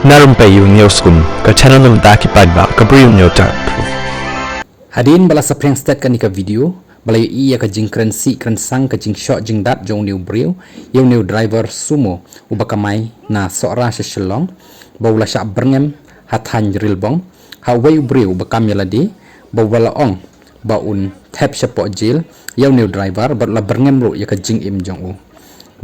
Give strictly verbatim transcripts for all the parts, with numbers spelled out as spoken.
Na rympei ïa u Newskum, ka channel na bynta ki paidbah, ka briew hynñiewtrep. Hadien ba la saphriang stet kane ka video, ba la ïohi ïa ka jingkren sih kren sang, ka jingshoh jingdat jong une u briew ïa une u driver sumo uba kamai na Sohra sha Shillong, ba u la shah byrngem ha thaiñ Rilbong ha uwei u briew uba kam ïa lade, ba u la ong ba un thep shapoh jel ïa une u driver, bad la byrngem ruh ïa ka jingim jong u.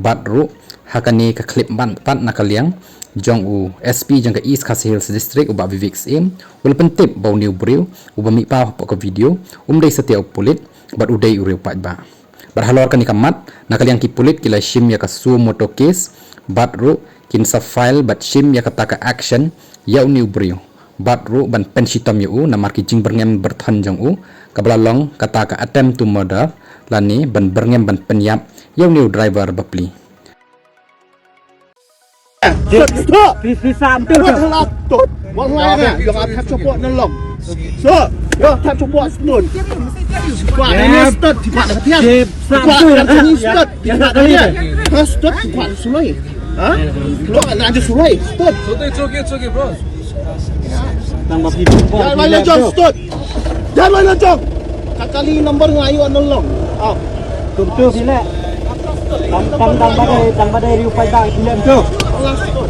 Bad ruh ha kane ka clip ban pat na ka liang jong u S P jong ka East Khasi Hills District, u Bah Vivek Syiem, u la pyntip ba une u briew uba mih paw hapoh ka video um dei satia u pulit, bad u dei u riew paidbah. Bad halor kane ka mat, na ka liang ki pulit ki la shim ïa ka suo moto case, bad ruh kin sa file bad shim ïa kata ka action ïa une u briew, bad ruh ban pynshitom ïa u namar ki jingbyrngem byrthon jong u, kaba la long kata ka attempt to murder, lane ban byrngem ban pynïap ïa une u driver bapli. Stop, stop. Please, please, stop. Stop, stop. Wat la nga, ïa nga thap chapoh na long. Stop. Ïa thap chapoh stop. Kwah na ni stop, kwah na tiang. Kwah na ni stop, kwah na tiang. Ha, stop, kwah sulai. Ha? Kwah na aja sulai. Stop. It's okay, it's okay, bro. Tang ba phi phi phi Jangan main lejong, stop. Jangan main lejong. Kali number nga ayu na long. Ah. Tum tu phi le. Tang tang tang ba dei tang ba dei riew paidbah phi le tu. Alas, stop.